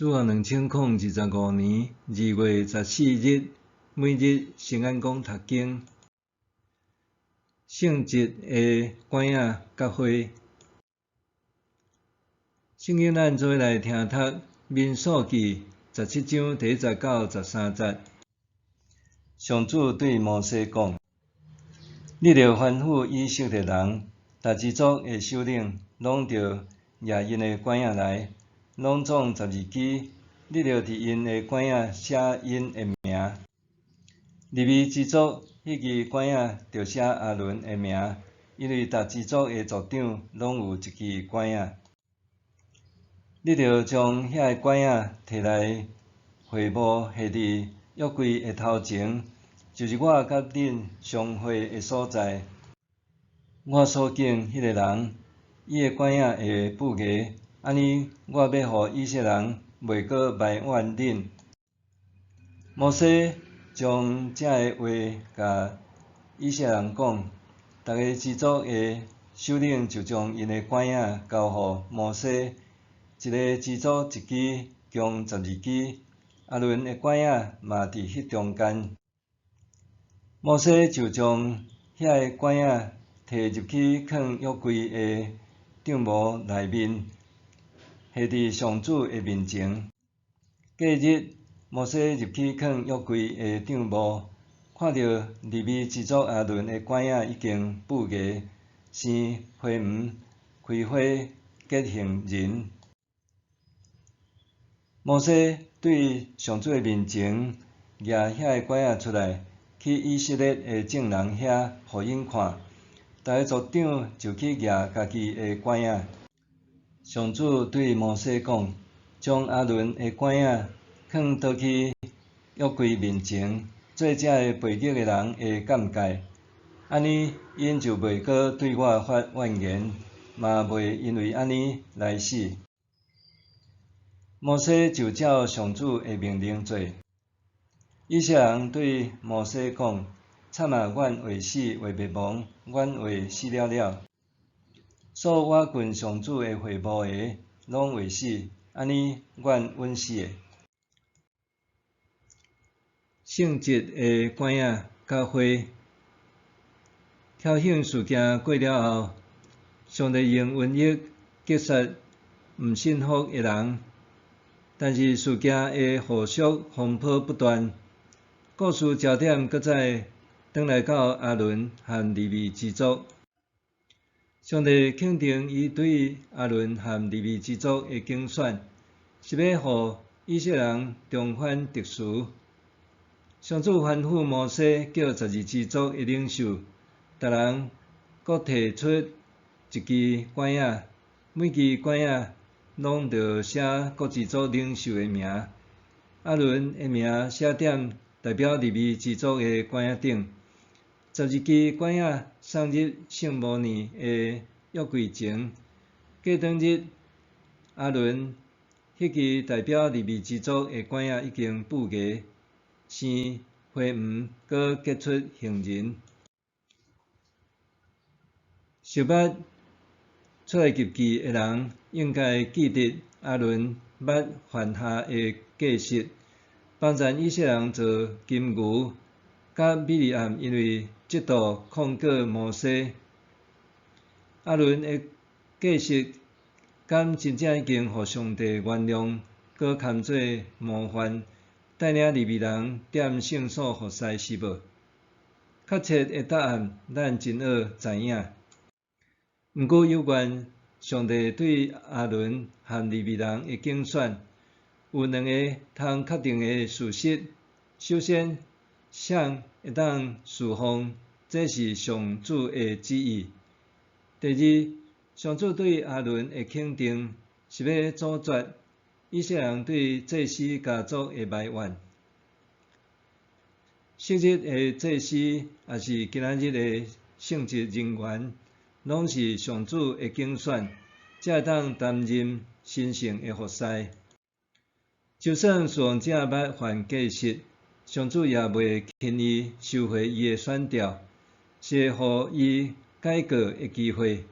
主後2025年2月14日，每日聖安講讀經，聖職的拐仔佮花。聖經咱做伙來聽讀民數記17章第1節到13節。上主對摩西講：你著吩咐以色列人，逐支族的首領攏著攑𪜶的拐仔來，攏總12支。你著佇𪜶的拐仔寫𪜶的名。利未支族彼支拐仔著寫亞倫的名，因為逐支族的族長攏有一支拐仔。你著將遐个拐仔提來會幕下佇約櫃的頭前，就是我佮恁相會的所在。我所揀彼个人，伊的拐仔會布牙，按呢我欲予以色列人袂閣埋怨恁。摩西將這个話共以色列人講，逐个支族的首領就將𪜶的拐仔交予摩西，一个支族一支，共12支。亞倫的拐仔嘛佇彼中間。摩西就將遐个拐仔提入去囥約櫃的帳幕內面，下佇上主的面前。隔日，摩西入去囥約櫃的帳幕，看著利未支族亞倫的拐仔已經布芽，生花黃，開花結杏仁。摩西對上主的面前舉遐个拐仔出來，去以色列的眾人遐，予𪜶看。逐个族長就去舉家己的拐仔。上主對摩西講：將亞倫的拐仔囥倒去約櫃面前，做這个背逆的人的鑑戒，按呢𪜶就袂閣對我發怨言，嘛袂因為按呢來死。摩西就照上主的命令做。以色列人對摩西講：慘啊！阮會死會滅亡，阮會死了了。所倚近上主的會幕的，攏會死，按呢阮穩死的。聖職的拐仔佮花，挑釁事件過了後，上帝用瘟疫擊殺毋信服的人，但是事件的後續風波不斷。故事焦點閣再轉來到亞倫和利未支族。上帝肯定伊對亞倫和利未支族的揀選，是欲予以色列人重返特殊。上主吩咐摩西，叫12支族的領袖，逐人各提出一支拐仔，每支拐仔攏著寫各支族領袖的名。亞倫的名寫踮代表利未支族的拐仔頂。12支拐仔送入聖幕內的約櫃前。過當日，亞倫彼支代表利未支族的拐仔已經布芽，生花黃，閣結出杏仁。熟捌出埃及記的人應該記得亞倫捌犯下的過失，幫贊以色列人做金牛，佮米利暗因為嫉妒控告摩西。亞倫的過失，敢真正已經予上帝原諒，閣堪做模範，帶領利未人踮聖所服侍是無？確切的答案，咱真愛知影。毋過有關上帝對亞倫和利未人的揀選，有兩個通確定的事實。首先，誰會當侍奉，這是上主的旨意。第二，上主對亞倫的肯定，是欲阻絕以色列人對祭司家族的埋怨。昔日的祭司，抑是今仔日的聖職人員，攏是上主的揀選，才會當擔任神聖的服侍。就算侍奉者捌犯過失，上主也袂輕易收回伊的選召，是會予伊改過的機會。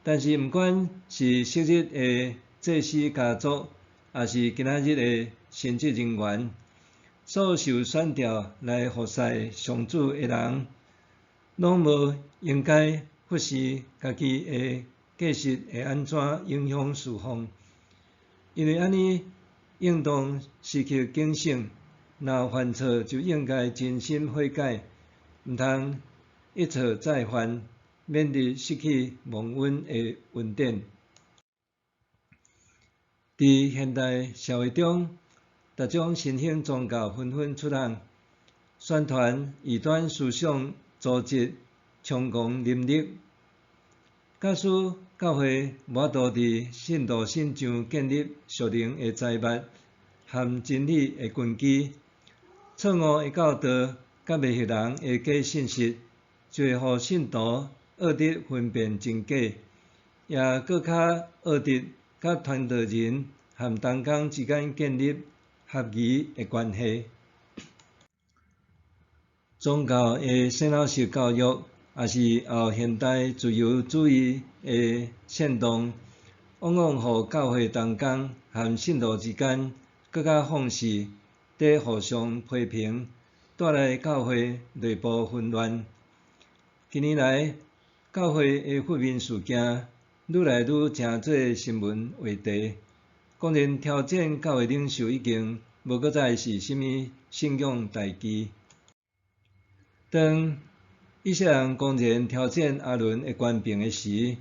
但是，毋管是昔日的祭司家族，抑是今仔日的神职人员，所受选召来服侍上主的人，攏無應該忽視家己的過失會按怎影響事奉，因為按呢應當時刻警醒，若犯錯就應該真心悔改，毋通一錯再犯，免得失去蒙恩的恩典。佇現代社會中，逐種新興宗教紛紛出現，宣傳異端思想組織猖狂林立，假使教會無法度佇信徒身上建立屬靈的財物和真理的根基，錯誤的教導佮迷惑人的假信息，就會予信徒學得分辨真假，也閣較學得佮傳道人和同工之間建立合宜的關係。宗教的洗腦式教育，抑是後現代自由主義的煽動，往往予教會同工和信徒之間閣較放肆佇互相批評，帶來教會內部紛亂。近年來，教會的負面事件愈來愈成做新聞話題，公然挑戰教會領袖已經無閣再是啥物信仰大忌。當以色列人公然挑戰亞倫的權柄的時，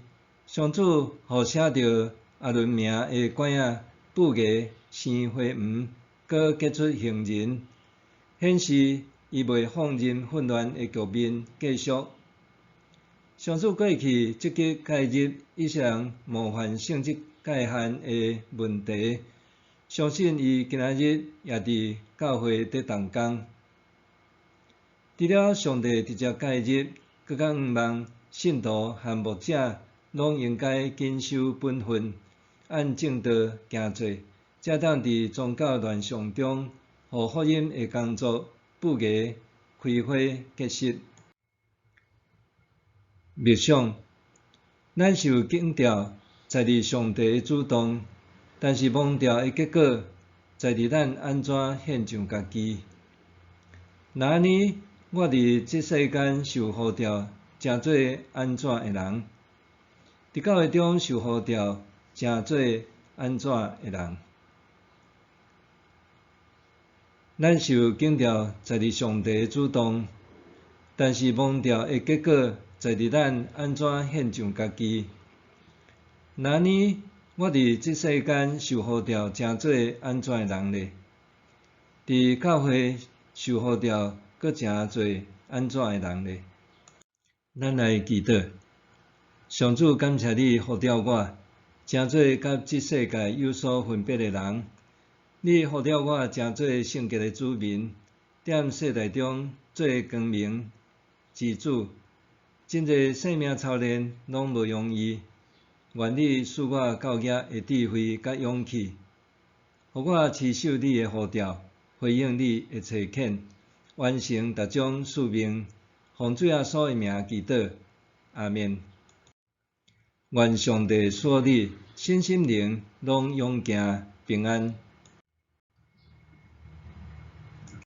上主予寫著亞倫名的管仔布藝生花黃，閣結出杏仁，顯示伊袂放任混亂的局面繼續。上主過去積極介入以色列人冒犯聖職界限的問題，相信伊今仔日也佇教會佇動工。除了上帝直接介入，閣較向望信徒和牧者攏應該謹守本分，按正道行做，才會當佇宗教亂象中，予福音的工作布藝開花結實。默想，咱受警召在佇上帝的主動，但是蒙召的結果在佇咱按怎獻上家己。若按呢，我佇這世間受呼召，成做按怎的人？佇教會中受呼召，成做按怎的人？咱受警召在佇上帝的主動，但是蒙召的結果在佇咱按怎獻上家己。若按呢，我佇這世間受呼召，成做按怎的人呢？佇教會受呼召，閣成做按怎的人呢？咱來祈禱，上主感謝你呼召我，成做佮這世界有所分別的人。你呼召我成做聖潔的子民，踮世代中做光明之子。真濟生命操練攏無容易，願你賜我教業的智慧佮勇氣，予我持守你的呼召，回應你的差遣，完成逐種使命。奉主耶穌的名祈禱，阿們。願上帝賜予你身心靈攏勇健平安。